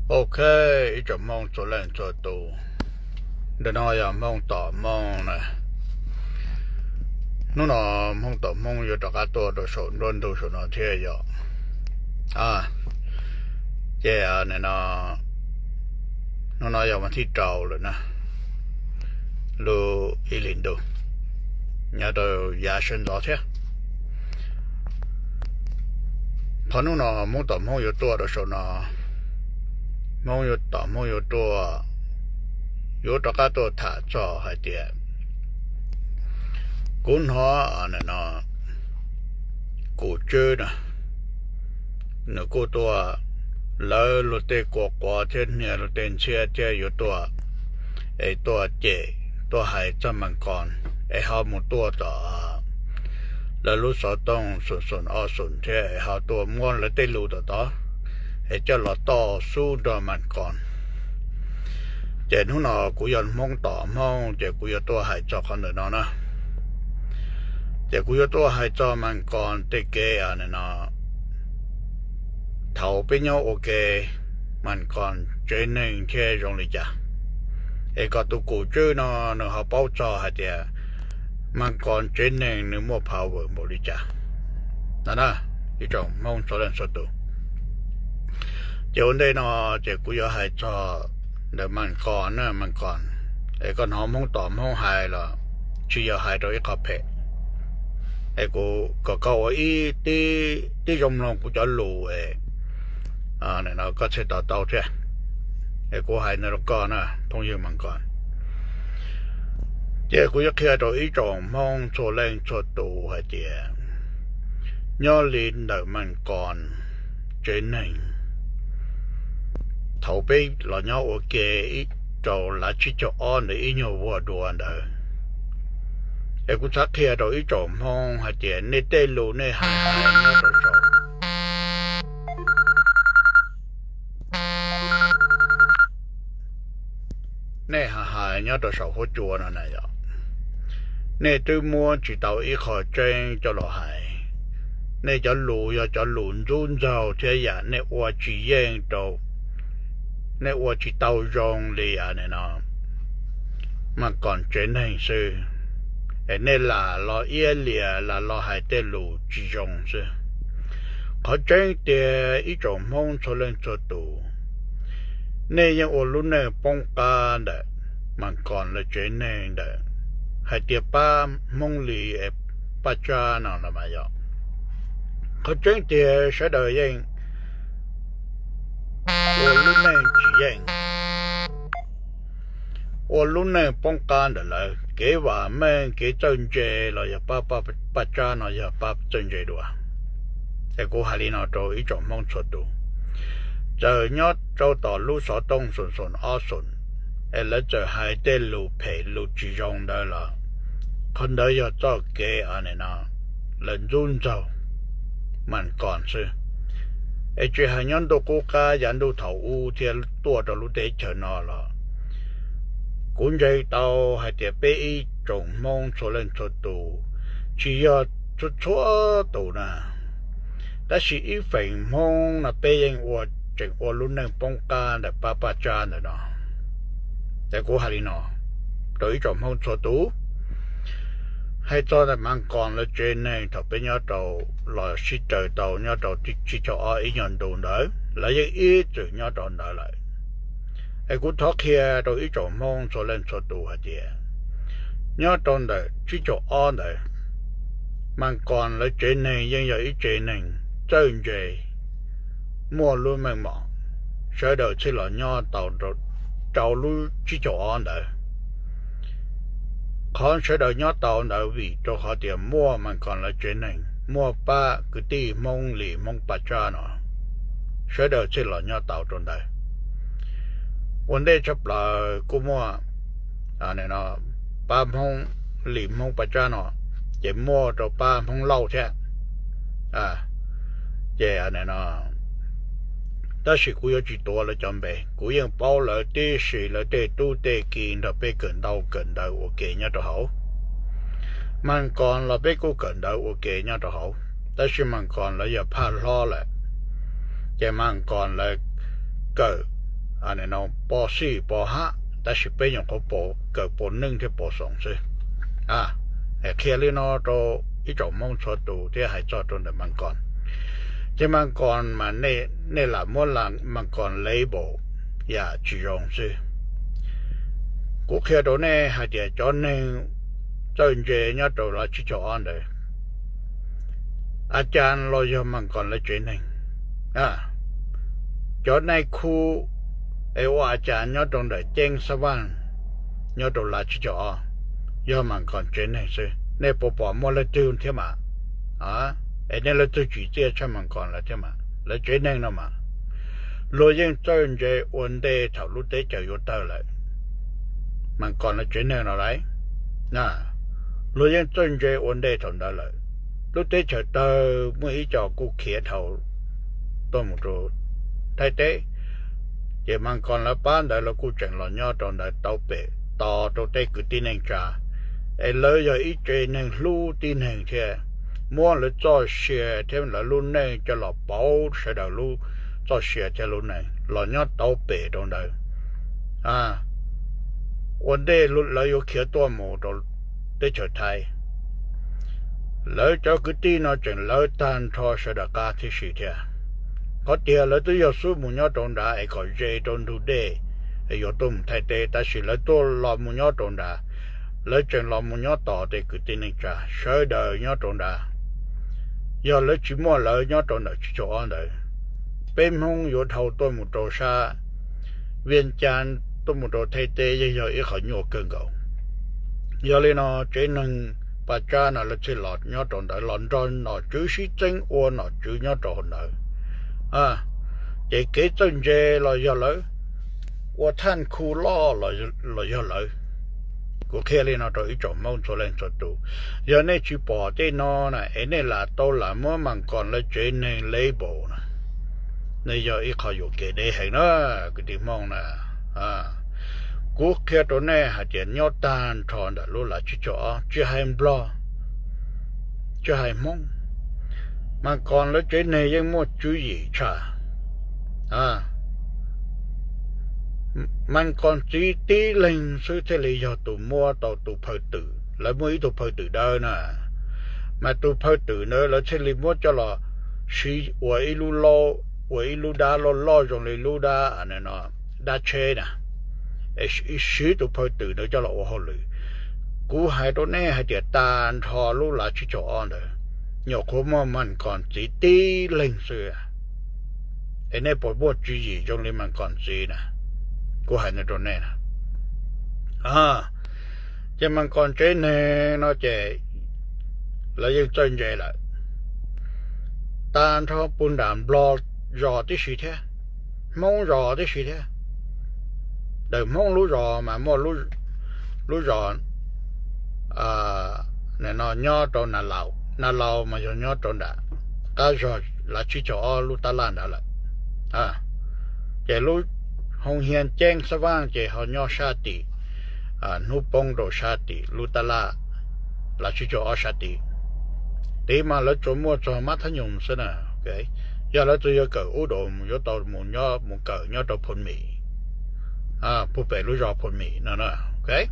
Ok, ib tsoom Hmoob txhua leej txhua tus, ntawm no yog Hmoob tom Hmoob na. Hnub no Hmoob tom Hmoob yuav rov qab tuaj rau saum nruab ntug saum no thiab yom. Ces nim no, hnub no yog vas thib rau lawm na, lub ib hlis ntuj, nyob rau yav sawv ntxov thiab. Qhov hnub no Hmoob tom Hmoob yuav tuaj rau saum no, Hmoob yuav tom Hmoob yuav tuaj, yuav rov qab tuaj tham txog hais tias, kuv hnov no, Kum Tswb no, nws kuj tuaj, lawv luag tej kua quav thiab hnia luag tej ntxhiab thiab yuav tuaj, es tuaj cem, tuaj hais txog Mas Koos, es ho mus tuaj tom lawv lub xov tooj xoom xoom ob xoom thiab es ho tuaj muab lawv tej lus tom tod es coj los toj xub nrog Mas Koos. Ces hnub no kuv yog Hmoob tom Hmoob ces kuv yuav tuaj hais txog qhov ntawm no na. Ces kuv yuav tuaj hais txog Mas Koos tej kev no, thaum peb nyob ua ke, Mas Koos tsev neeg thiab zoo li cas, es kom tus Kum Tswb no nws ho paub txog hais tias Mas Koos tsev neeg nws muaj power npaum li cas no na, ib tsoom Hmoob txhua leej txhua tus. Ces ua ntej no ces kuv yuav hais txog ntawm Mas Koos na, Mas Koos, es koj hnov Hmoob tom Hmoob hais los tsis yog hais rau ib qho phem, es kuv kom koj ua ib tib zoo mloog kuv cov lus es no koj thiaj to taub thiab. Es kuv hais no rau koj na phooj ywg Mas Koos. Ces kuv yuav qhia rau ib tsoom Hmoob txhua leej txhua tus hais tias, nyob li ntawm Mas Koos tsev neeg, thaum peb los nyob ua ke rau lav tsib caug ob ntawd ib nyuag vuag dua ntawd, es kuv xav qhia rau ib tsoom Hmoob hais tias nej tej lus nej hais hais nyob rau saum, nej hais hais nyob rau saum huab cua no na yom, nej twb muab tsis tau ib qho tseeb coj los hais. Nej cov lus yog cov lus ntxub ntxaug thiab yam nej ua tsis yeej rau, nej ua tsis tau zoo li no, Mas Koos tsev neeg xwb, es nej lam los iab liam lam los hais tej lus tsis zoo xwb. Qhov tseeb tiag ib tsoom Hmoob txhua leej txhua tus, nej yeej ua lub neej poob qab ntawm Mas Koos lawv tsev neeg ntawm hais tias pab Hmoob Lis es pab Tsab no los mas yog. Qhov tseeb tiag sawv daws yeej ua lub neej tsis yeej, ua lub neej poob qab ntawm lawv. Kev vam meej kev txawj ntse los yog pab, pab Tsab no yog pab txawj ntse dua. Es kuv hais li no rau ib tsoom Hmoob txhua tus, txawm nyob rau tom lub xov tooj xoom xoom ob xoom, es lawv txawm hais tej lus phem lus tsis zoo ntawd los qhov ntawd yog txoj kev no lawv ntxub ntxaug Mas Koos xwb. Es tsis hais nyob ntuj qub qab yav ntuj thaum ub thiab tuaj rau lub teb chaws no los kuv ntseeg tau hais tias peb ib tsoom Hmoob txhua leej txhua tus, tsis yog txhua txhua tus na, tab sis ib feem Hmoob no peb yeej ua, tseem ua lub neej poob qab ntawm pab paj tsab ntawm no. Es kuv hais li no rau ib tsoom Hmoob txhua tus, hais txog ntawm Mas Koos lawv tsev neeg thaum peb nyob rau, los sib raws tau nyob rau tsib caug ob ib nyuag ntu ntawd, lawv yeej ib txwm nyob rau ntawd lawm. Es kuv thov qhia rau ib tsoom Hmoob txhua leej txhua tus hais tias, nyob rau ntawm tsib caug ob ntawd, Mas Koos lawv tsev neeg yeej yog ib tsev neeg txawj ntse, muaj lub meej mom, sawv daws thiaj los nyob tau rau lub tsib caug ob ntawd. Qhov sawv daws nyob tau ntawd vim rau qhov tias muaj Mas Koos lawv tsev neeg, muaj pab kwv tij Hmoob Lis Hmoob paj tsab no, sawv daws thiaj los nyob tau rau ntawd. Ua ntej tshaj plaws kuj muaj pab Hmoob Lis Hmoob paj tsab no, ces muaj rau pab Hmoob Lauj thiab. Ces tab sis kuv yuav tsis tuav lawv cov npe, kuv yeej paub lawv tib si, lawv tej tub tej ki nrog peb kawm ntau kawm ntawv ua ke nyob rau hauv. Mas Koos los peb kuj kawm ntawv ua ke nyob rau hauv, tab sis Mas Koos lawv yog phaj hlob lawm, ces Mas Koos lawv kawm no pos xij pos hab, tab sis peb nyuam qhuav pom kawm pos neej thiab pos xoom xwb. Qhia li no rau ib tsoom Hmoob txhua tus thiab hais txog rau ntawm Mas Koos. Ces Mas Koos mas nej lam muab Mas Koos label yam tsis zoo xwb. Kuv qhia rau nej hais tias cov neeg txawj ntse nyob rau lawv tsib caug ob ntawd, a cas los yog Mas Koos lawv tsev neeg. Cov nai khu es ua a cas nyob rau ntawm Ceeb Xab Vaaj nyob rau lawv tsib caug ob, yog Mas Koos tsev neeg xwb. Nej puas pom muaj leej twg thiab mas? Es nej leej twg tsim txiaj tshaj Mas Koos lawv thiab mas? Lawv tsev neeg no mas luag yeej txawj ntse ua ntej thaum lub teb chaws yuav tawg lawm. Mas Koos lawv tsev neeg no lawm, luag yeej txawj ntse ua ntej thaum ntawd lawm. Lub teb chaws tawg muaj ib co kuj khiav dhau tuaj mus rau Thaib teb, ces Mas Koos lawv pab ntawd lawv kuj tseem los nyob rau ntawd tau pem tos rau tej kwv tij neej tsa, es lawv yog ib tsev neeg hlub tib neeg thiab, muab lawv txoj sia thiab lawv lub neej coj los pauv sawv daws lub txoj sia thiab lub neej los nyob tau pem rau ntawd ua ntej lawv yuav khiav tuaj mus rau teb chaws Thaib. Lawv cov kwv tij no tseem lawv tag nrho sawv daws qab tib si thiab. Qhov tias lawv twb yog xub mus nyob rau nrad es kom ze rau ntug dej es yuav tuaj mus Thaib teb, tab sis lawv tuaj los mus nyob rau nrad, lawv tseem los mus nyob tos tej kwv tij neej tsa sawv daws nyob rau nrad. Yog lawv tsis muaj lawv nyob rau ntawm tsib caug ob ntawd, peb Hmoob yuav dhau tuaj mus rau sab Viaj Cas tuaj mus rau Thaib teb yeej yog ib qho nyuaj kawg nkaus. Yog li no tsev neeg Pas Tsab no lawv thiaj los nyob rau ntawd los nrog nom tswv sib txeeb ua nom tswv nyob rau hauv ntawd. Ces kev txawj ntse los yog lawv, ua thaj khu loj los yog lawv. Kuv qhia li no rau ib tsoom Hmoob txhua leej txhua tus, yog nej tsis pom tej no na es nej lam tau lam muab Mas Koos lawv tsev neeg label na, nej yog ib qho yuam kev deb heev na, kwv tij Hmoob na. Kuv qhia rau nej hais tias nyob tag nrho ntawm lub lav tsib caug ob tsis hais Nplog, tsis hais Hmoob, Mas Koos lawv tsev neeg yeej muaj tswv yim tshaj. Mas Koos txiv tib leeg xwb thiaj li yog tus muab tau tus phaw twm, lawv muaj ib tug phaw twm dawb na, mas tus phaw twm ntawd lawv thiaj li muab coj los siv ua ib lub laub, ua ib lub dab loj loj zoo li lub dab, dab tsheb na, siv tus phaw twm ntawd coj los ua hauj lwm. Kuv hais rau nej hais tias tag nrho lub lav tsib caug ob ntawd nyuam qhuav muaj Mas Koos txiv tib leeg xwb, es nej puas muaj tswv yim zoo li Mas Koos txiv na? Kuv hais no rau nej na. Ces Mas Koos tsev neeg no ces lawv yeej txawj ntse lawm. Tag nrho puag nram Nplog zos tib si thiab, Hmoob zos tib si thiab. Ntawm Hmoob lub zos mas muaj lub zos no nyob rau Nas Laus, Nas Laus mas yog nyob rau nram qab zog lav tsib caug ob lub tab laj ntawd lawm. Ces lub Hoo Hias Ceeb Xab Vaaj ces ho nyob sab tim, hnub poob rau sab tim lub tab laj lav tsib caug ob sab tid. Tid mas lawv tsuas muaj txog mab thab nyoos xwb na. Yog lawv txawm yuav kawm ub dua mus yuav tau mus nyob mus kawm nyob rau Phoos Mim, puag pem lub zos Phoos Mim no. Ces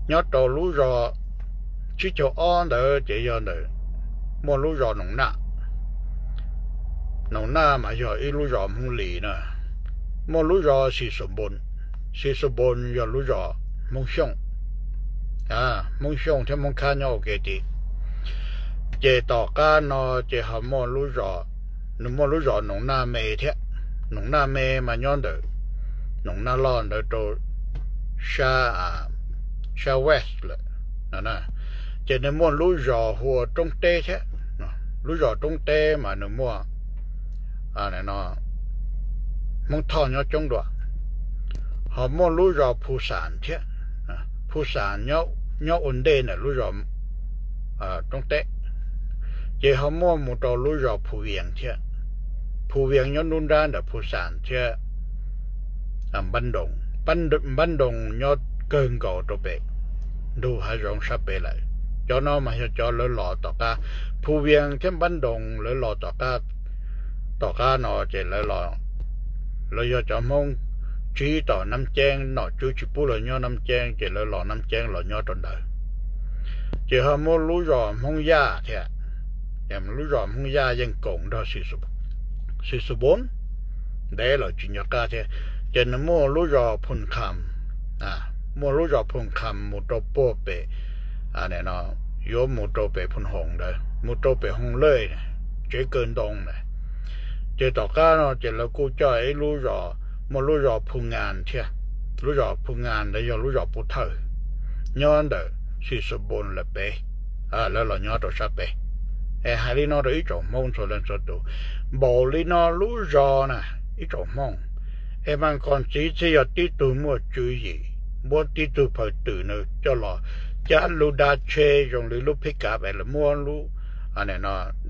nyob rau lub zos tsib caug ob ntawd ces yog ntawm, muaj lub zos Noom Naj. Noom Naj mas yog ib lub zos Hmoob Lis na. Muaj lub zos Xis Xus Npoos, Xis Xus Npoos yog lub zos Hmoob Xyooj. Hmoob Xyooj thiab Hmoob Khab nyob ua ke tid. Ces tom qab no ces ho muaj lub zos, nws muaj lub zos Noom Naj Me thiab. Noom Naj Me mas nyob ntawm Noom Naj Loj ntawd rau sab, sab west lawm. Ces nws muaj lub zos hu ua Roob Teb thiab. Lub zos Roob Teb mas nws muaj Hmoob Thoj nyob coob dua. Ho muaj lub zos Phu Xas thiab. Phu Xas nyob ua ntej ntawm lub zos Roob Teb. Ces ho muaj mus rau lub zos Phu Vias thiab. Phu Vias nyob nruab nrab ntawm Phu Xas thiab Npab Doos. Npab Doos nyob kawg nkaus rau pem ntug hav zoov sab pem lawm. Cov no mas yog cov lawv los tom qab, Phu Vias thiab Npab Doos lawv los tom qab Tom qab no ces lawv los, lawv yog cov Hmoob tsib tom Nab Ceeb, nom tswv tsis pub lawv nyob Nab Ceeb ces lawv los Nab Ceeb los nyob rau ntawd. Ces ho muaj lub zos Hmoob Yaj thiab, lub zos Hmoob Yaj yeej koom nrog Xis Xus Poos ntev los tsis nco qab thiab. Ces nws muaj lub zos Phoo Kham, muaj lub zos Phoo Kham mus rau puag pem, yuav mus rau pem Phoo Hoos ntawd, mus rau pem Hoos Lej, tsev kaw ntoo ntawd. Ces tom qab no ces lawv kuj coj ib lub zos, muaj lub zos Phoo Ngas thiab. Lub zos Phoo Ngas ntawd yog lub zos Pub Thawj, nyob ntawm Xis Xus Poos lawm pem, lawv los nyob rau sab pem. Es hais li no rau ib tsoom Hmoob txhua leej txhua tus, npaum li no lub zos na, ib tsoom Hmoob, es Mas Koos txiv thiaj yog tib tug muaj tswv yim, muab tib tug phaw twm na coj los, cab lub dab tsheb zoo li lub phib kav es lawv muab lub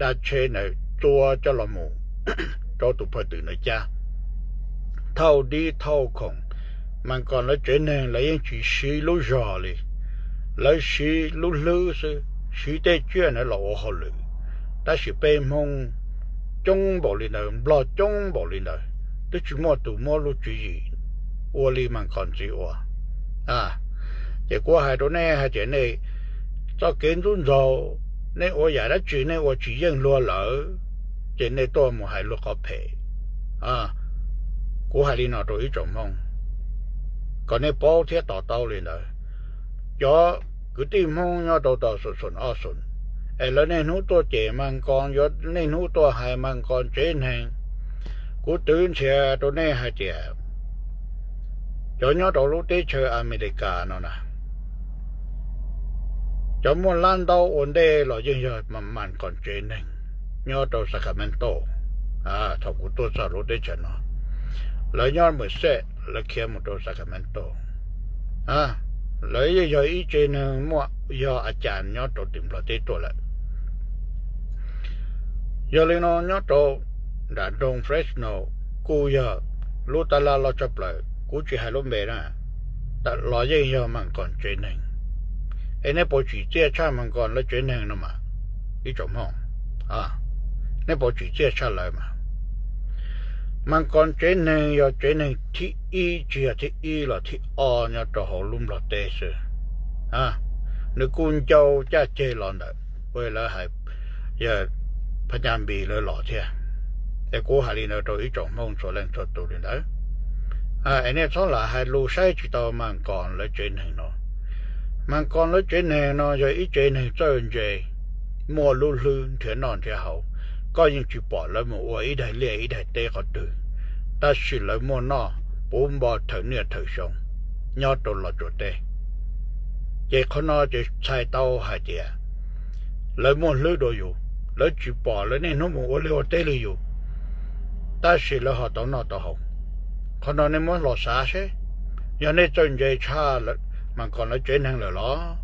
dab tsheb ntawd txua coj los mus rau tus phaw twm ntawd cab. Thauj dib thauj khoom, Mas Koos lawv tsev neeg lawv yeej tsis siv lub zos li, lawv siv lub hlwb xwb, siv tej tsiaj ntawd los ua hauj lwm. Tab sis peb Hmoob coob npaum li ntawd, Nplog coob npaum li ntawd, twb tsis muaj tus muab lub tswv yim ua li Mas Koos txiv ua. Ces kuv hais rau nej hais tias nej txoj kev ntxub ntxaug, nej ua yam dab tsi nej ua tsis yeej luag lawm, ces nej tuaj mus hais luag qhov phem. Kuv hais li no rau ib tsoom Hmoob, kom nej paub thiab to taub li ntawd. Cov kwv tij Hmoob nyob rau tom Xum Xoom Ob Xoom, es lawv niaj hnub tuaj cem Mas Koos, yuav niaj hnub tuaj hais Mas Koos tsev neeg, kuv twv nrhiav rau nej hais tias cov nyob rau lub teb chaws Amelikas no na, cov muaj lab ntaub ua ntej los yeej yog Mas Koos tsev neeg nyob rau Sacramento. Thaum kuv tuaj txog lub teb chaws no, lawv nyob Merced, lawv khiav mus rau Sacramento. Lawv yeej yog ib tsev neeg muaj, yog a cas nyob rau tim Nplog teb tuaj lawm. Yog li no nyob rau nram nroog Fresno kuj yog lub tab laj loj tshaj plaws, kuv tsis hais lub npe na, los yeej yog Mas Koos tsev neeg. Es nej puas tsim txiaj tshaj Mas Koos lawv tsev neeg no mas, ib tsoom Hmoob? Nej puas tsim txiaj tshaj lawv mas? Mas Koos tsev neeg yog tsev neeg thib ib, tsis yog thib ib los thib ob nyob rau hauv lub Nplog teb xwb. Nws kuj ncau caj ceg los ntawm, ua lawv hais, yog Phas Nyas Npis lawv los thiab. Es kuv hais li ntawd rau ib tsoom Hmoob txhua leej txhua tus li ntawd. Es nej txhob lam hais lus saib tsis tau Mas Koos lawv tsev neeg no. Mas Koos lawv tsev neeg no yog ib tsev neeg txawj ntse, muaj lub hlwb nrhiav noj nrhiav haus. Koj yeej tsis pom lawv mus ua ib daig liaj ib daig teb qhov twg, tab sis lawv muaj noj puv npo thawm niaj thawm xyoo nyob rau Los Tsuas teb. Ces qhov no ces txhais tau hais tias lawv muaj hlwb dua yus, lawv tsis pom lawv niaj hnub mus ua liaj ua teb li yus, tab sis lawv ho tau noj tau haus. Qhov no nej muab los xav seb, yog nej txawj ntse tshaj Mas Koos lawv tsev neeg lawm los,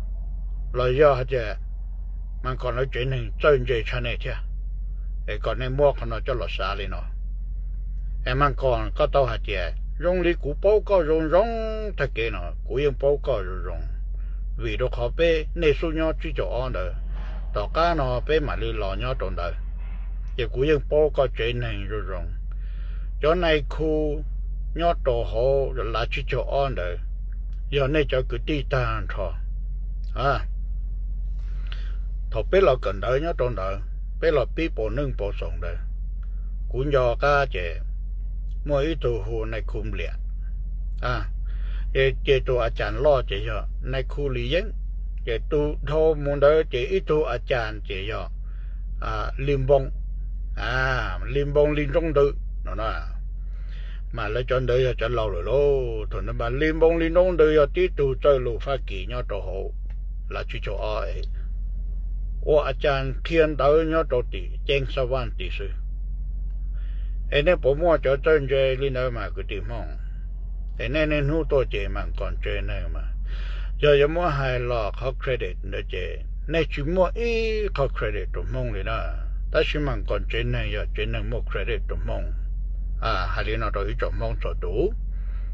los yog hais tias Mas Koos lawv tsev neeg txawj ntse tshaj nej thiab? Es kom nej muab qhov no coj los xav li no. Es Mas Koos, koj tau hais tias zoo li kuv paub koj zoo zoo, tag kev no kuv yeej paub koj zoo zoo, vim rau qhov peb nej xub nyob tsib caug ob ntawd, tom qab no peb mam li los nyob rau ntawd, ces kuv yeej paub koj tsev neeg zoo zoo. Cov nai khu nyob rau hauv lav tsib caug ob ntawd, yog nej cov kwv tij tag nrho. Thaum peb los kawm ntawv nyob rau ntawd, peb los pib paus neej paus xaus ntawd, kuv nco qab ces muaj ib tug hu nai khu Npliam, ces tus a cas loj ces yog nai khu Lis Yeeb, ces tus dhau mus ntawd ces ib tug a cas ces yog Lis Npoo, Lis Npoo Lis Nroob Ntws no. Mas lawv cov ntawd yog cov laus lawm lauj. Thaum ntawd mas Lis Npoo Lis Nroob Ntws yog tib tug txawj lus Fab Kis nyob rau hauv lav tsib caug ob, ua a cas qhia ntawv nyob rau tim ceeb Xab Vaj tim xwb. Es nej puas muaj cov txawj ntse li ntawd mas kwv tij Hmoob? Es nej niaj hnub tuaj cem Mas Koos tsev neeg mas, yog yuav muab hais los qhov credit ntawd ces nej tsis muaj ib qho credit rau Hmoob li na. Tab sis Mas Koos tsev neeg yog tsev neeg muaj credit rau Hmoob. Hais li no rau ib tsoom Hmoob txhua tus,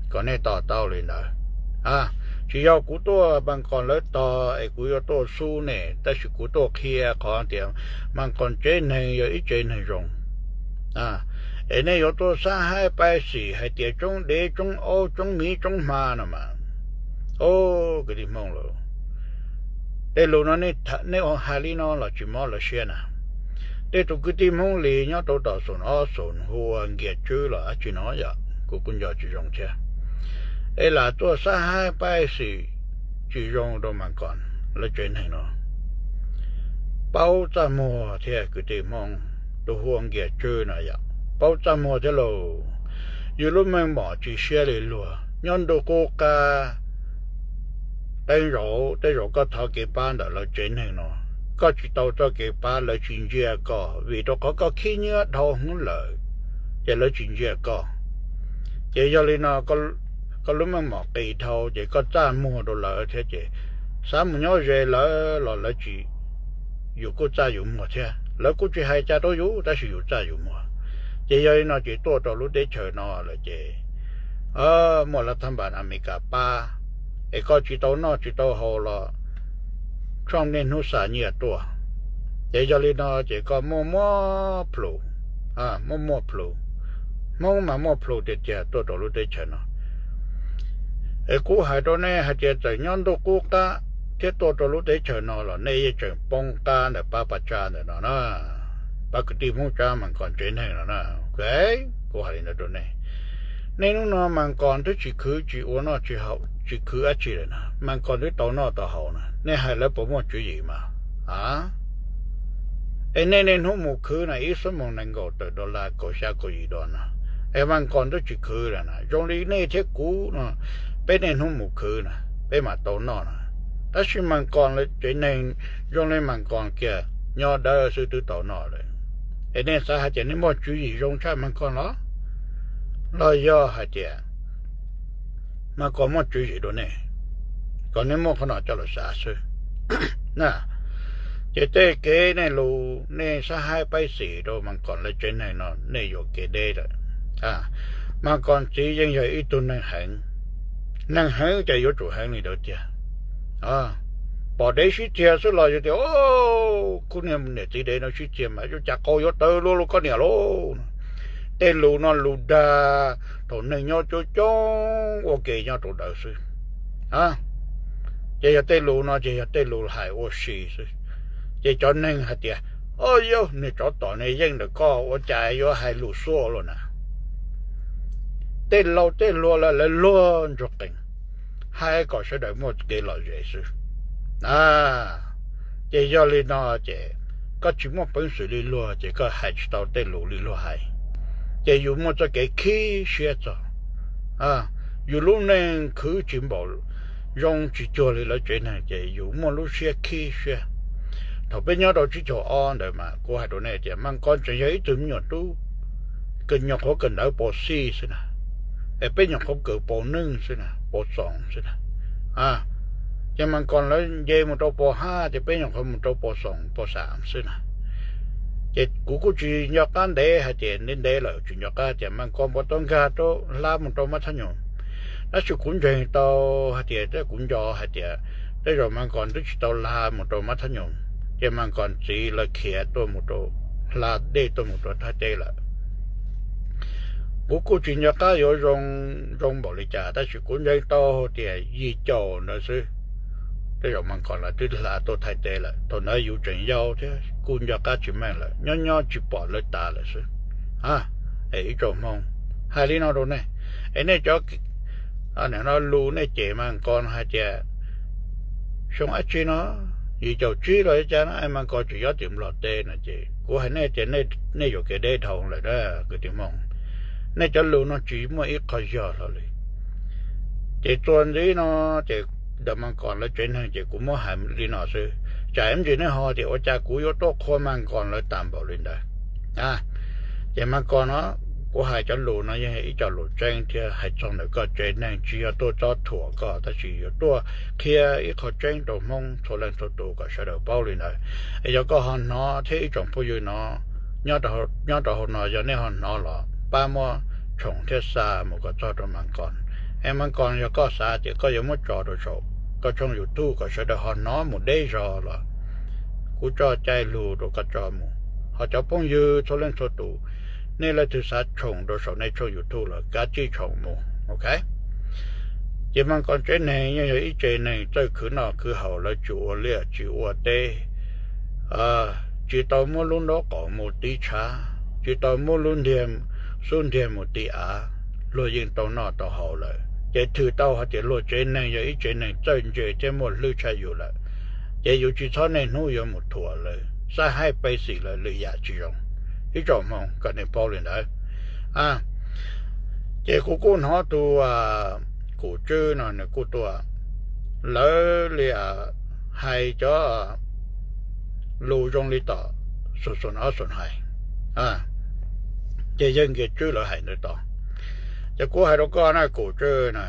kom nej to taub li ntawd. Tsis yog kuv tuaj Mas Koos lawv tog es kuv yuav tuaj xub nej, tab sis kuv tuaj qhia qhov tias Mas Koos tsev neeg yog ib tsev neeg zoo. Es nej yuav tuaj xab haib pab xim hais tias tsoob dev tsoob aub tsoob miv tsoob hma no mas, o, kwv tij Hmoob lauj, tej lus no nej hais li no los tsis mob lawv siab na. Tej tus kwv tij Hmoob li nyob rau tom Xoom Ob Xoom hu ua Nkias Tswb los dab tsi no yom, kuv kuj nco tsis zoo thiab. Es lam tuaj xab haib pab xim tsis zoo rau Mas Koom lawv tsev neeg no. Paub txaj muag thiab kwv tij Hmoob, tus hu ua Nkias Tswb no yom, paub txaj muag thiab lauj. Yus lub meej mom tsis siab li luag, nyob ntuj qub qab teeb zaum tej zaum koj thov kev pab ntawm lawv tsev neeg no, koj tsis tau txoj kev pab, lawv tsis ntsia koj vim rau qhov koj khib nyiab dhau hwv lawm, ces lawv tsis ntsia koj. Ces yog li no koj lub meej mom qis dhau ces koj txaj muag rau lawv thiab ces xav mus nyob ze lawv los lawv tsis, yus kuj txaj yus muag thiab, lawv kuj tsis hais cas rau yus tab sis yus txaj yus muag. Ces yog li no ces tuaj rau lub teb chaws no lawm ces muaj lav thaj npas Amelikas pab, es koj tsis tau noj tsis tau haus los Trump niaj hnub xa nyiaj tuaj. Ces yog li no ces koj muaj muaj plhus, muaj muaj plhus, Hmoob mas muaj plhus tiag tiag tuaj rau lub teb chaws no. Es kuv hais rau nej hais tias txawm nyob ntuj qub qab thiab tuaj rau lub teb chaws no los nej yeej tseem poob qab ntawm pab pas tsab ntawm no na, pab kwv tij Hmoob tsab Mas Koom tsev neeg no na. Kuv hais li ntawd rau nej. Nej hnub no Mas Koom twb tsis khwv tsis ua noj tsis haus tsis khwv dab tsi lawm na, Mas Koom twb tau noj tau haus na, nej hais lawv puas muaj tswv yim mas? Es nej niaj hnub mus khwv na ib xuab moos nees nkaum tawm dollar kaum xya kaum yim dollar na, es Mas Koom twb tsis khwv lawm na. Zoo li nej thiab kuv no, peb niaj hnub mus khwv na, peb mam tau noj na. Tab sis Mas Koom lawv tsev neeg zoo li Mas Koom kiag nyob dawb xwb twb tau noj lawm. Es nej xav hais tias nej muaj tswv yim zoo tshaj Mas Koom los? Los yog hais tias Mas Koom muaj tswv yim rau nej, kom nej muaj qhov no coj los xav xwb. Ces tej kev nej lus nej xab haib pab xim rau Mas Koom lawv tsev neeg no nej yuam kev deb lawm. Mas Koom txiv yeej yog ib tug neeg heev, neeg heev ces yuav tsum heev li ntawd tiag. Pom dev sib txiag xwb los yog tias khub niag niam txiv dev no sib txiag mas yuav cas qau yuav tawv luaj luaj koj niam lauj. Tej lus no lus dag thaum neeg nyob coob coob ua ke nyob rau ntawd xwb. Ces yog tej lus no ces yog tej lus hais ua si xwb. Ces cov neeg hais tias, o yauj, niag tsov tom niag yeej ntawm koj ua cas yuav hais lus xuaj luaj na. Tej laus tej hluas lawv luag ntsuag qees, hais kom sawv daws muaj kev lom zem xwb. Ces yog li no ces koj tsis muaj peev xwm li luag ces koj hais tsis tau tej lus li luag hais, ces yus muaj txoj kev khib siab txog. Yus lub neej khwv tsis npaum, zoo tsis cuag li lawv tsev neeg ces yus muaj lub siab khib siab. Thaum peb nyob rau tsib caug ob ntawd mas kuv hais rau nej tias Mas Koom tseem yog ib tug me nyuam tub, kawg nyuam qhuav kawg ntawv pau xij xwb na, es peb nyuam qhuav kawg pau neej xwb na, pau xoom xwb na. Ces Mas Koom lawv nce mus rau pau hab ces peb nyuam qhuav mus rau pau xoom pau xam xwb na. Ces kuv kuj tsis nco qab ntev hais tias ntev ntev lawm tsis nco qab tias Mas Koom puas tau nkag rau hla mus rau Mab Thab Nyoos. Tab sis kuv ntseeg tau hais tias, kuv nco hais tias tej zaum Mas Koom twb tsis tau hla mus rau Mab Thab Nyoos, ces Mas Koom txiv lawv khiav tuaj mus rau, hla dej tuaj mus rau Thaib teb lawm. Kuv kuj tsis nco qab yuav zoo, zoo npaum li cas tab sis kuv ntseeg tau tias yim caum ntawd xwb, tej zaum Mas Koom lawv twb hla tuaj Thaib teb lawm. Thaum ntawd yus tseem yau thiab kuj nco qab tsis meej lawm, nyob nyob tsis pom lawv tas lawm xwb. Es ib tsoom Hmoob, hais li no rau nej, es nej cov no lus nej cem Mas Koom hais tias xyoo dab tsi no, yim caum tsib los cas no es Mas Koom tseem nyob tim Nplog teb no ces kuv hais nej tias nej yuam kev deb dhau lawm na kwv tij Hmoob. Nej cov lus no tsis muaj ib qho yog hlo li. Ces txuas ntxiv no ces ntawm Mas Koom lawv tsev neeg ces kuv muab hais li no xwb, tsam ib ntsis nej ho tias ua cas kuv yuav tuaj qhuas Mas Koom lawv tas npaum li ntawd. Ces Mas Koom no, kuv hais cov lus no yeej ib co lus tseeb thiab hais txog ntawm koj tsev neeg, tsis yog tuaj txob thuam koj tab sis yuav tuaj qhia ib qho tseeb rau Hmoob txhua leej txhua tus kom sawv daws paub li ntawd. Es yog koj ho hnov thiab ib tsoom phooj ywg no nyob rau hauv no yog nej ho hnov los pab muab tshoom thiab xa mus kom txog rau Mas Koom. Es Mas Koom yog koj xav tias koj yuav muab tso rau saum koj tshooj YouTube kom sawv daws ho hnov mus deb zog los kuv tso cai lus rau koj tso mus. Ho cov phooj ywg txhua leej txhua tus, Nej leej twg xav tshoom rau saum nej tshooj YouTube los kav tsij tshoom mus, ok. Ces Mas Kos tsev neeg yeej yog ib tsev neeg txawj khwv noj khwv haus, lawv tsis ua liaj tsis ua teb, tsis tau muab lub nraub qaum mus tiv tshav, tsis tau muab lub ntiag, xub ntiag mus tiv av, luag yeej tau noj tau haus lawm. Ces thwm tau hais tias luag tsev neeg yog ib tsev neeg txawj ntse thiab muaj hlwb tshaj yus lawm. Ces yus tsis txhob niaj hnub yuav mus thuam lawv, xab haib pej xim lawv lwm yam tsis zoo. Ib tsoom Hmoob, kom nej paub li ntawd. Ces kuv kuj hnov tus Kum Tswb no nws kuj tuaj, lawv li hais cov lus zoo li tom Xum Xum Ob Xum hais, ces yawg Nkias Tswb lawv hais ntawd tod. Ces kuv hais rau koj na Kum Tswb na,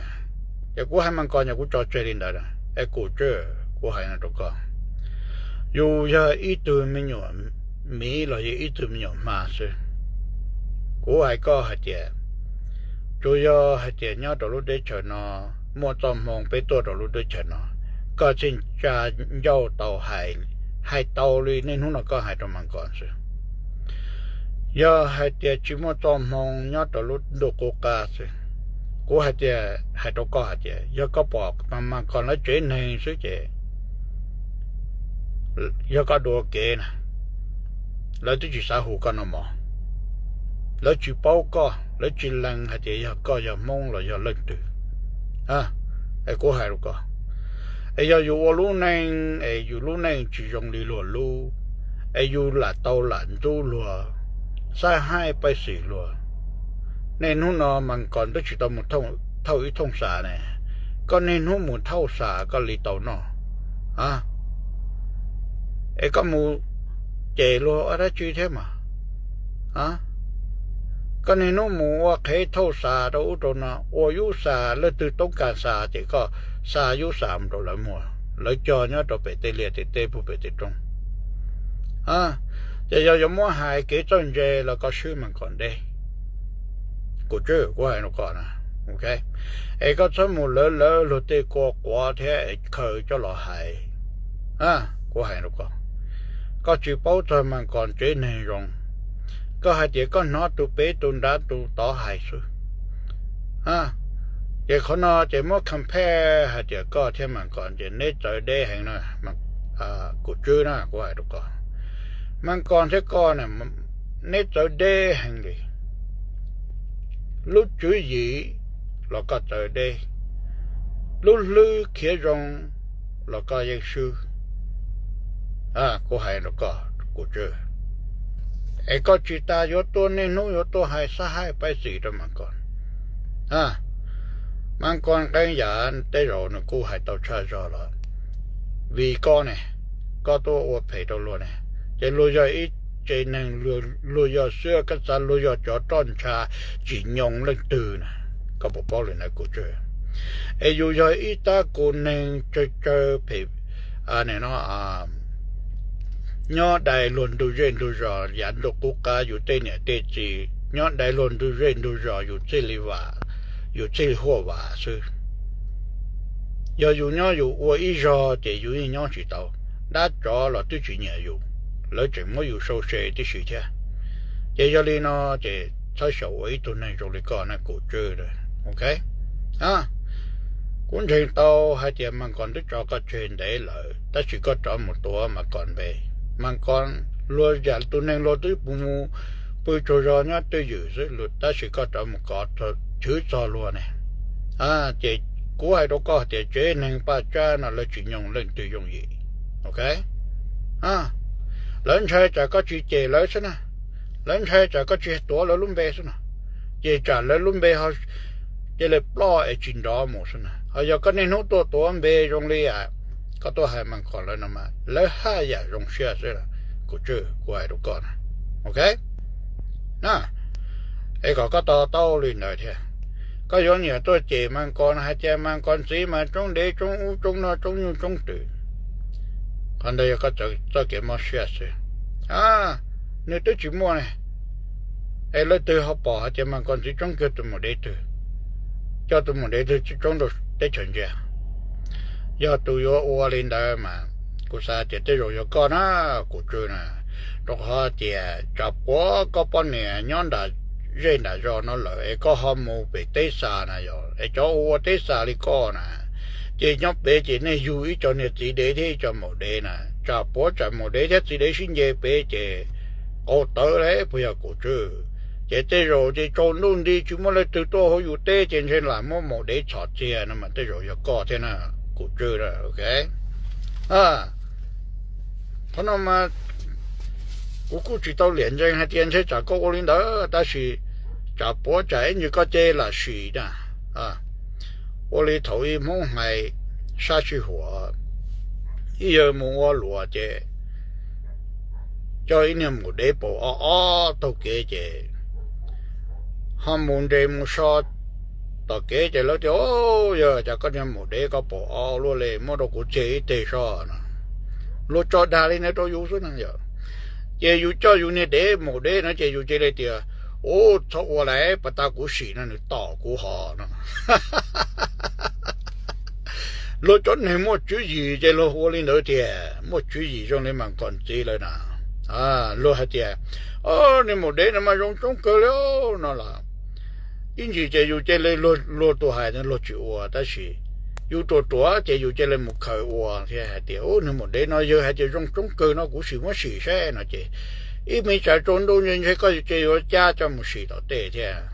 ces kuv hais Mas Kos yog kuv tso tseg li ntawd, es Kum Tswb kuv hais no rau koj, yus yog ib tug me nyuam miv los yog ib tug me nyuam hma xwb. Kuv hais koj hais tias, tsuas yog hais tias nyob rau lub teb chaws no muaj txoj hmoo peb tuaj rau lub teb chaws no, koj thiaj tsa ncauj tau hais, hais tau li niaj hnub no koj hais rau Mas Kos xwb. Yog hais tias tsis muaj txoj hmoo nyob rau lub ntuj qub qab xwb, kuv hais tias, hais rau koj hais tias yog koj pom Mas Kos lawv tsev neeg xwb ces yog koj dua kev na, lawv twb tsis xav hu koj noj mov. Lawv tsis paub koj, lawv tsis lees hais tias yog koj yog Hmoob los yog leej twg. Es kuv hais rau koj, es yog yus ua lub neej es yus lub neej tsis zoo li luag lub, es yus lam tau lam ntxub luag, xab haib pej xim luag, niaj hnub no Mas Kos twb tsis tau mus thauj ib thooj xas ne, koj niaj hnub mus thauj xas koj li tau noj, es koj mus cem luag ua dab tsi thiab mas? Koj niaj hnub mus ua qhev thauj xas rau ub rau no, ua yub xas, leej twg toob kas xas ces koj xa yub xas mus rau lawv muag, lawv cog nyob rau pem tej liaj tej teb puag pem tej roob. Ces yog yuav muab hais kev txawj ntse los koj swb Mas Kos deb. Kuv tswb, kuv hais rau koj na, es koj txhob mus lawv lawv luag tej kua quav thiab es khaws coj los hais. Kuv hais rau koj, koj tsis paub txog Mas Kos tsev neeg zoo. Koj hais tias koj hnov tus pem tus nrad tus tod hais xwb. Ces qhov no ces muab compare hais tias koj thiab Mas Kos ces neb txawv deb heev na. Kuv tswb na, kuv hais rau koj, Mas Kos thiab koj na, neb txawv deb heev li. Lub tswv yim los koj txawv deb, lub hlwb khiav zoo los koj yeej swb. Kuv hais rau koj, kuv tswb, es koj tsis tas yuav tuaj niaj hnub yuav tuaj hais xab haib pej xim rau Mas Kos. Mas Kos qee yam tej zaum nws kuj hais tau tshaj zog los vim koj ne, koj tuaj ua phem rau luag ne, ces luag yog ib tsev neeg, luag yog xwb, koj xav luag yog cov roj ntsha tsim nyog leej twg na? Koj puas paub li ntawd kuv tswb? Es yus yog ib tab kum neeg tsawg tsawg phem, no, nyob dai luag ntug zej ntug zos yav ntuj qub qab, yus tej niam tej txiv nyob dai luag ntug zej ntug zos, yus txij li vam, yus txij li huaj vam xwb. Yog yus nyob yus ua ib zog ces yus yeej nyob tsis tau. Dab tsov los twb tsis nyiam yus, lawv tseem muab yus sau se tib si thiab. Ces yog li no ces txhob xyaum ua ib tug neeg zoo li koj na kuv tswb, ok. Kuv ntseeg tau hais tias Mas Kos twb tso koj tseg ntev lawm, tab sis koj rov mus tuav Mas Kos npe. Mas Kos, luag yam tus neeg luag twb mus pw tsaug zog nyob twj ywm xwb, tab sis koj rov mus kov chwv txog luag ne. Ces kuv hais rau koj tias tsev neeg paj tsab no lawv tsis nyoog leej twg yooj yim, ok. Lawv ntshai tsam koj tsis cem lawv xwb na, lawv ntshai tsam koj tsis tuav lawv lub npe xwb na, ces tsam lawv lub npe cia li ploj es tsis nrov mus xwb na. Ho yog koj niaj hnub tuaj tuav npe zoo li koj tuaj hais Mas Kos lawv no mas lawv haj yam zoo siab xwb. Kuv tswb, kuv hais rau koj na, ok. Es kom koj to taub li ntawd thiab. Koj yuav niam tuaj cem Mas Kos hais tias Mas Kos ntxiv mas tsoob dev tsoob ub tsoob no tsoob nyuj tsoob twm, qhov ntawd yog koj txoj kev mob siab xwb. Nws twb tsis muaj ne, es leej twg ho pom hais tias Mas Kos ntxiv tsoob kiag tus maum dev twg, coj tus maum dev twg tsoob rau teb chaws ntsia? Yog tus yuav ua li ntawd mas kuv xav tias tej zaum yog koj na, kuv tswb na, rau qhov tias tsam puav koj poj niam nyob nram zej nram zos no lawm es koj ho mus pem teb xa na yog es cov ua ua teb xa li koj na, ces nyob pem ces nej yug ib co niag txiv dev thiab ib co maum dev na, tsam puav tsam maum dev thiab txiv dev sib nce pem ces qau tawv lawm puas yog kuv tswj. Ces tej zaum ces tsaus ntuj nti tsis muaj leej twg tuaj hauv yus teb ces ntshe lam muab maum dev txhom txiag no mas tej zaum yog koj thiab na, kuv tswj. Qhov no mas kuv kuj tsis tau liam ntsees hais tias ntshe tsam koj ua li ntawd tab sis tsam puav tsam ib ntsis koj cia li lam sim na. Ua li thaum ib Hmoob hais sab sij huam, ib yawg mus ua luam ces coj ib niag maum dev paum ob ob taug kev ces ho mus nres mus so tom kev ces lawv tias, Au, yog cas koj niag maum dev koj paum ob luaj li, muab rau kuv txiag ib teg soj no. Luag tso dag li ntawd rau yus xwb na yom. Ces yus coj yus niag dev maum dev no ces yus cia li tias, Ub, txhob ua lawm, pas tas kuv sim no nws tom kuv hos no. Luag cov neeg muaj tswv yim ces luag ua li ntawd tiag, muaj tswv yim zoo li Mas Koos txiv lawm na. Luag hais tias, Niag maum dev no mas zoo tshoob kawg li no los ib ntsis ces yus cia li, luag tus hais luag tsis ua tab sis yus ruam ruam ces yus cia li mus khaws ua thiab hais tias, Ub, niag maum dev no yawg hais tias zoo tshoob kawg no kuv sim muab sim saib no ces ib me tsam tsaus ntuj ntshe koj cia yuav cab coj mus sim tom tej thiab.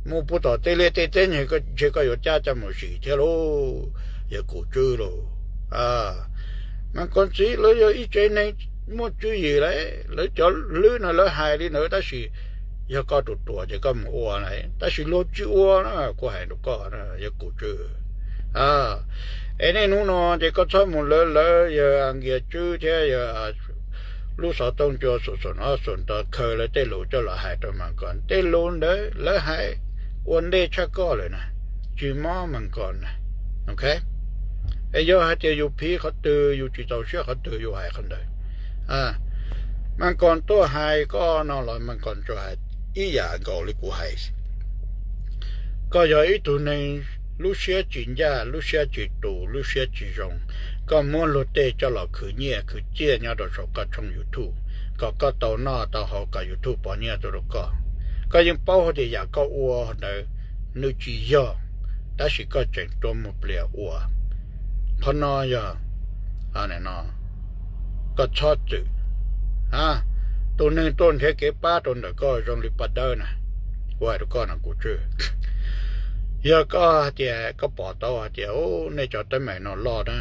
Mus puag tom tej liaj tej teb ntshe koj yuav cab coj mus sim thiab lauj, yog kuv tswj lauj. Mas Koos txiv lawv yog ib tsev neeg muaj tswv yim lawm, lawv cov hlwb no lawv hais li ntawd tab sis yog koj ruam ruam ces koj mus ua lawm tab sis luag tsis ua na, kuv hais rau koj yog kuv tswj. Es niaj hnub no ces koj txhob mus lawv lawv yawg Nkias Tswb thiab yawg lub xov tooj cua xum xum no xum tod khaws lawv tej lus coj los hais rau Mas Koos. Tej lus ntawd lawv hais ua ntej tshaj koj lawm na, tsis mob Mas Koos na. Es yog hais tias yus phiv qhov twg yus tsis txaus siab qhov twg yus hais qhov ntawd. Mas Koos tuaj hais koj no los Mas Koos tsuas hais ib yam nkaus li kuv hais. Koj yog ib tug neeg lub siab tsis ncaj, lub siab tsis tus, lub siab tsis zoo, koj muab luag tej coj los khwv nyiaj khwv txiaj nyob rau saum koj tshooj YouTube kom koj tau noj tau haus kom YouTube pov nyiaj tuaj rau koj. Koj yeej paub hais tias yam koj ua ntawd nws tsis yog, tab sis koj tseem tuaj muaj pliag ua. Qhov no yog koj txhob txwm. Tus neeg tuaj nrhiav kev pab rau ntawm koj zoo li paj dawb na, kuv hais rau koj no kuv tswj. Yog koj hais tias koj pom tau hais tias, Ub, nej cov teeb meem no loj na,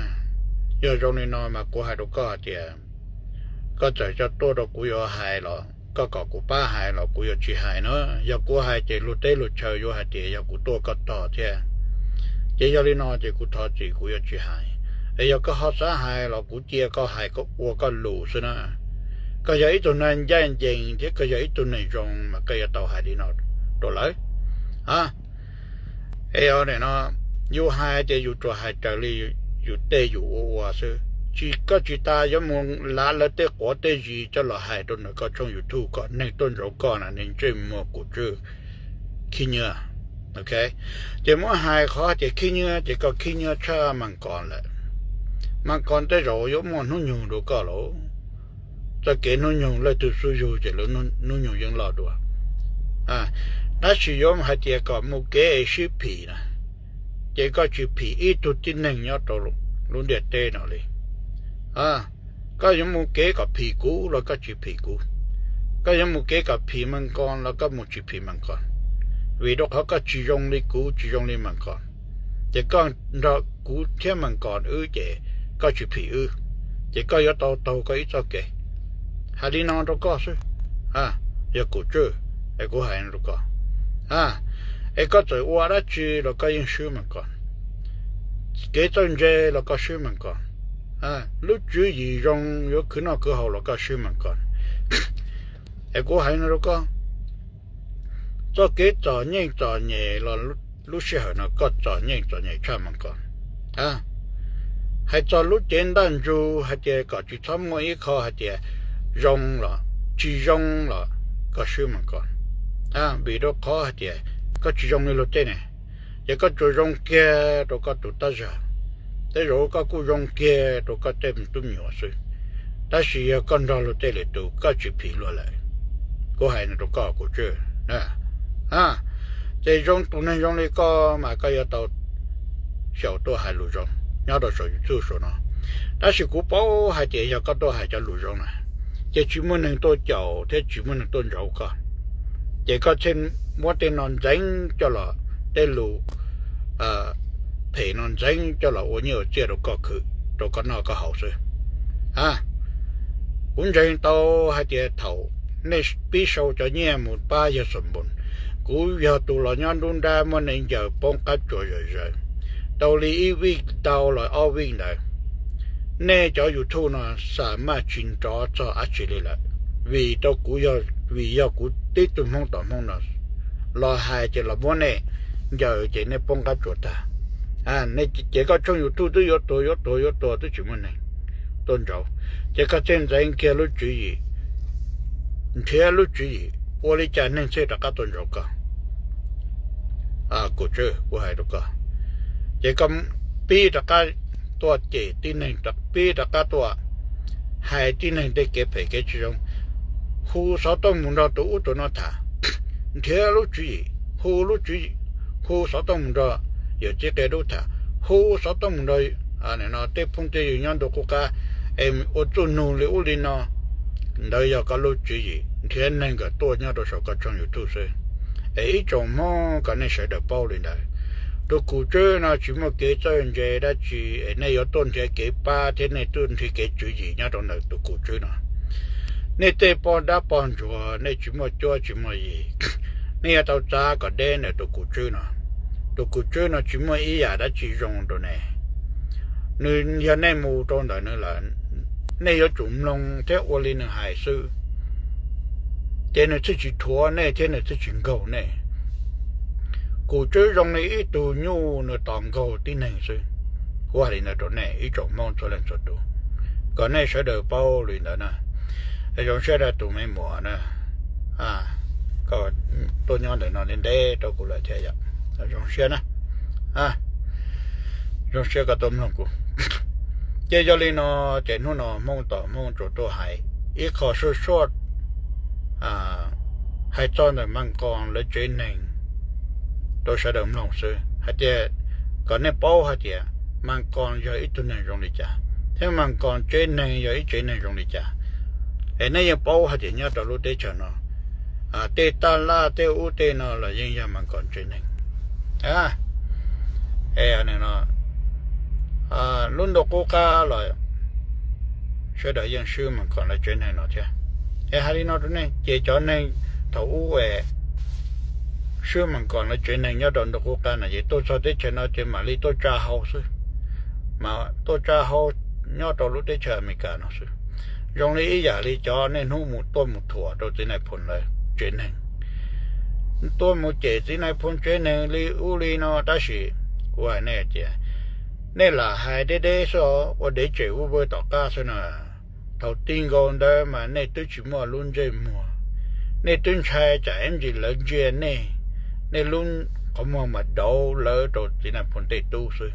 yog zoo li no mas kuv hais rau koj hais tias koj txawm coj tuaj rau kuv yuav hais los koj kom kuv pab hais los kuv yuav tsis hais na. Yog kuv hais ces luag teb luag chaw yuav hais tias yog kuv tuaj koj tog thiab. Ces yog li no ces kuv thov txim kuv yuav tsis hais. Es yog koj ho xav hais los kuv cia koj hais ua koj lus xwb na. Koj yog ib tug neeg ncaj ncees thiab koj yog ib tug neeg zoo mas koj yuav tau hais li no rau lawv. Es no yus hais ces yus tsuas hais raws li yus tej yus ua ua xwb. Koj tsis tas yuav mus lav lawv tej quav tej zis coj los hais rau ntawm koj tshooj YouTube kom neeg tuaj ntsoov koj na, neeg ntsej muag kuv tswj khib nyiab. Ces muab hais qhov tias khib nyiab ces koj khib nyiab tshaj Mas Koos lawm. Mas Koos tej zaum yuav muaj hnub nyoog rau koj lauj. Txoj kev hnub nyoog leej twg xub yug ces lawv hnub nyoog yeej loj dua. Tab sis yuav hais tias kom mus kev es sib phim na, ces koj tsis phim ib tug tib neeg nyob rau lub ntiaj teb no li. Koj yuav mus kev kom phim kuv los koj tsis phim kuv. Koj yuav mus kev kom phim Mas Koos los koj mus tsis phim Mas Koos. Vim rau qhov koj tsis zoo li kuv tsis zoo li Mas Koos, ces koj nrog kuv thiab Mas Koos wb ces koj tsis phim wb, ces koj yuav tau taug koj ib txoj kev. Hais li no rau koj xwb, yog kuv tswj, es kuv hais rau koj. Es koj txawm ua dab tsi los koj yeej swb Mas Koos. Kev txawj ntse los koj swb Mas Koos. Lub tswv yim zoo yuav khwv noj khwv haus los koj swb Mas Koos. Es kuv hais no rau koj, txoj kev txom nyem txom nyem los lub sij hawm no koj txom nyem txom nyem tshaj Mas Koos. Hais txog lub cev ntaj ntsug hais tias kom tsis txhob muaj ib qho hais tias zoo los tsis zoo los koj swb Mas Koos. Vim rau qhov hais tias koj tsis zoo li luag tej ne, ces koj tsuas zoo kiag rau koj tus tab zag, tej zaum koj kuj zoo kiag rau koj tej tub me nyuam xwb. Tab sis yog koj nrog luag tej lwm tus koj tsis phim luag lawm. Kuv hais no rau koj kuv tswj. Ces zoo tus neeg zoo li koj mas koj yuav tau xyaum tuaj hais lus zoo nyob rau saum YouTube saum no. Tab sis kuv paub hais tias yog koj tuaj hais cov lus zoo na, ces tsis muaj neeg tuaj caum thiab tsis muaj neeg tuaj ntsauv koj. Ces koj thiaj muab tej no ntxeev coj los, tej lus phem no ntxeev coj los ua nyiaj ua txiaj rau koj khwv, rau koj noj koj haus xwb. Kuv ntseeg tau hais tias thaum nej pib sau cov nyiaj mus pab yawg Xos Npoos, kuv yog tus los nyob nruab nrab muab nej ncaws poob qab tsuas zom zaws tau li ib vij ntau los ob vij ntawd. Nej cov YouTube no xa maj tsis nrov txog dab tsi li lawm, vim rau kuv, vim yog kuv tib tug Hmoob tom Hmoob no los hais ces los muab nej ncaws ces nej poob qab tsuas tag. Ces koj tshooj YouTube twb yuav tuag yuav tuag yuav tuag twb tsis muaj neeg tuaj ntsauv, ces koj thiaj ntxeev kiag lub tswv yim, nrhiav lub tswv yim ua li cas neeg thiaj rov qab tuaj ntsauv koj. Kuv tswb kuv hais rau koj, ces koj pib rov qab tuaj cem tib neeg, pib rov qab tuaj hais tib neeg tej kev phem kev tsis zoo, hu xov tooj mus nrog tus ub tus no tham, nrhiav lub tswv yim, hu lub tswv yim, hu xov tooj mus nrog yawm txiv qia dub tham, hu xov tooj mus nrog tej phooj tej ywg nyob ntu qub qab es ua txuj nug li ub li no. Ntawd yog koj lub tswv yim nrhiav neeg kom tuaj nyob rau saum koj tshooj YouTube xwb, es ib tsoom Hmoob kom nej sawv daws paub li ntawd. Tus Kum Tswb no tsis muaj kev txawj ntse dab tsi es nej yuav tuaj nrhiav kev pab thiab nej tuaj nrhiav kev tswv yim nyob rau ntawm tus Kum Tswb no. Nej tej poj dab poj ntsuag nej tsis muaj cuab tsis muaj yig, nej yuav tau txav kom deb ntawm tus Kum Tswb no. Tus Kum Tswb no tsis muaj ib yam dab tsi zoo rau nej. Nws yog nej mus rau ntawm nws lawm, nej yuav tsum mloog thiab ua li nws hais xwb, ces nws thiaj tsis rhuav nej thiab nws thiaj tsis nkaug nej. Kum Tswb zoo li ib tug nyuj nws tos nkaug tib neeg xwb. Kuv hais li ntawd rau nej ib tsoom Hmoob txhua leej txhua tus, kom nej sawv daws paub li ntawd na. Zoo siab rau tus me muam na, koj tuaj nyob ntawm no ntev ntev rau kuv lawm thiab yom. Zoo siab na, zoo siab koj tuaj mloog kuv. Ces yog li no, ces hnub no Hmoob tom Hmoob tsuas tuaj hais ib qho suaj suaj, hais txog ntawm Mas Koos lawv tsev neeg rau sawv daws mloog xwb, hais tias kom nej paub hais tias Mas Koos yog ib tug neeg zoo li cas thiab Mas Koos tsev neeg yog ib tsev neeg zoo li cas. Es nej yeej paub hais tias nyob rau lub teb chaws no, tej taj laj tej ub tej no los yeej yog Mas Koos tsev neeg. Lub ntu qub qab los sawv daws yeej swb Mas Koos lawv tsev neeg no thiab. Es hais li no rau nej, ces cov neeg thaum ub es swb Mas Koos lawv tsev neeg nyob rau ntu qub qab no ces tuaj txog teb chaws no ces mam li tuaj tsa hau xwb, mas tuaj tsa hau nyob rau lub teb chaws Amelikas no xwb. Zoo li ib yam li cov niaj hnub mus tuaj mus thuam rau txiv Nais Phoo lawv tsev neeg, tuaj mus cem txiv Nais Phoo tsev neeg li ub li no, tab sis kuv hais nej tias nej lam hais deb deb xwb os, ua dev tsem vwj vwj tom qab xwb na. Thaum ti nkaus ntawd mas nej twb tsis muaj lub ntsej muag, nej twb ntshai tsam ib ntsis lawv ntsia nej, nej lub qhov muag mas dauv lawv rau txiv Nais Phoo tej tub xwb.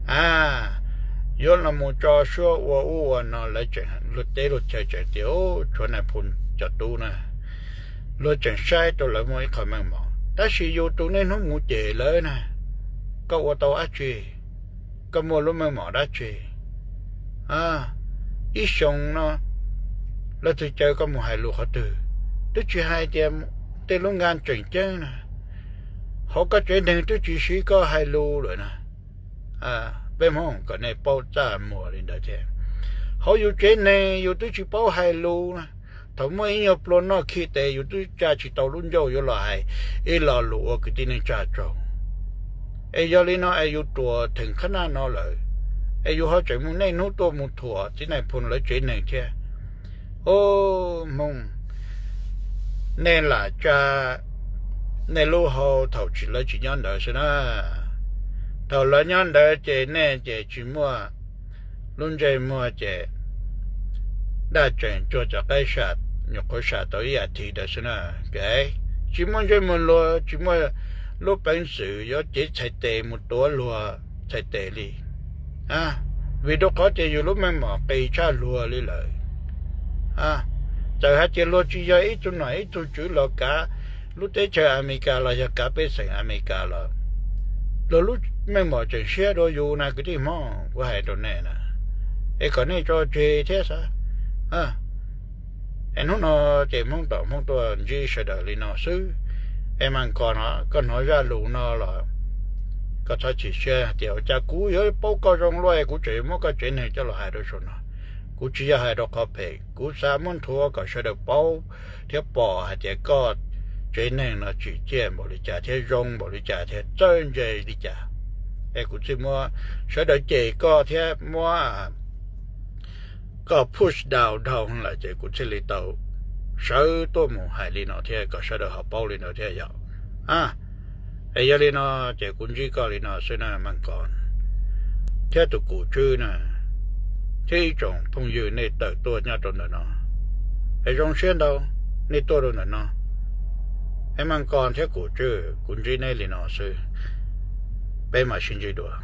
A, yuav los mus tso suab ua ub ua no lawv tseem, luag teb luag chaw tseem tias tshuav Nais Phoo cov tub na, luag tseem saib rau lawv muaj ib qho meej mom. Tab sis yus tus niaj hnub mus cem lawv na, koj ua tau dab tsi? Koj muaj lub meej mom dab tsi? Ib xyoo no leej twg caw koj mus hais lus qhov twg? Twb tsis hais tias tej lub nka tseem ceeb na, hauv koj tsev neeg twb tsis siv koj hais lus lawm na. Peb Hmoob kom nej paub txaj muag li ntawd thiab. Hauv yus tsev neeg yus twb tsis paub hais lus na, thaum muaj ib nyuag plua noj khi tes yus twb tsa tsis tau lub ncauj yuav los hais ib lo lus ua kwv tij neej tsa tsaug. Es yog li no es yus ruam theem qhab naj no lawm, es yus ho tseem mus niaj hnub tuaj mus thuam txiv Nais Phoo lawv tsev neeg thiab. Au, Hmoob, nej lam tsa nej lub hau thaum tsis, lawv tsis nyob ntawd xwb na. Thaum lawv nyob ntawd ces nej ces tsis muaj lub ntsej muag ces daj tseem cuag cov qaib sam, nyuam qhuav sam tau ib yam thiv ntawd xwb na. Tsis muaj ntsej muag luag, tsis muaj lub peev xwm yuav cev txhais tes mus tuav luag txhais tes li, vim rau qhov tias yus lub meej mom qis tshaj luag li lawm. Txawm hais tias luag tsis yog ib tug nom ib tug tswv los kav lub teb chaws Amelikas los yog kav pej xeem Amelikas los, luag lub meej mom tseem siab dua yus na kwv tij Hmoob, kuv hais rau nej na, es kom nej tso tseg thiab xav. Es hnub no ces Hmoob tom Hmoob tuaj ntsib sawv daws li no xwb. Es mas koj no, koj hnov zaj lus no los koj txhob chim siab hais tias ua cas kuv yuav paub koj zoo luaj, kuv tseem muab koj tsev neeg coj los hais rau saum no. Kuv tsis yog hais rau qhov phem, kuv xav muab nthuav kom sawv daws paub thiab pom hais tias koj tsev neeg no tsim txiaj npaum li cas thiab zoo npaum li cas thiab txawj ntse li cas. Es kuv thiaj muab, sawv daws cem koj thiab muab koj push down dhau lawm ces kuv thiaj li tau sawv tuaj mus hais li no thiab kom sawv daws ho paub li no thiab yom. Es yog li no ces kuv ntsib koj li no xwb na mas koj thiab tus Kum Tswb na, thiab ib tsoom phooj ywg nej tawm tuaj nyob rau ntawm no. Es zoo siab ntau nej tuaj rau ntawm no. Es mas koj thiab Kum Tswb, kuv ntsib neb li no xwb. Peb mam sib ntsib dua.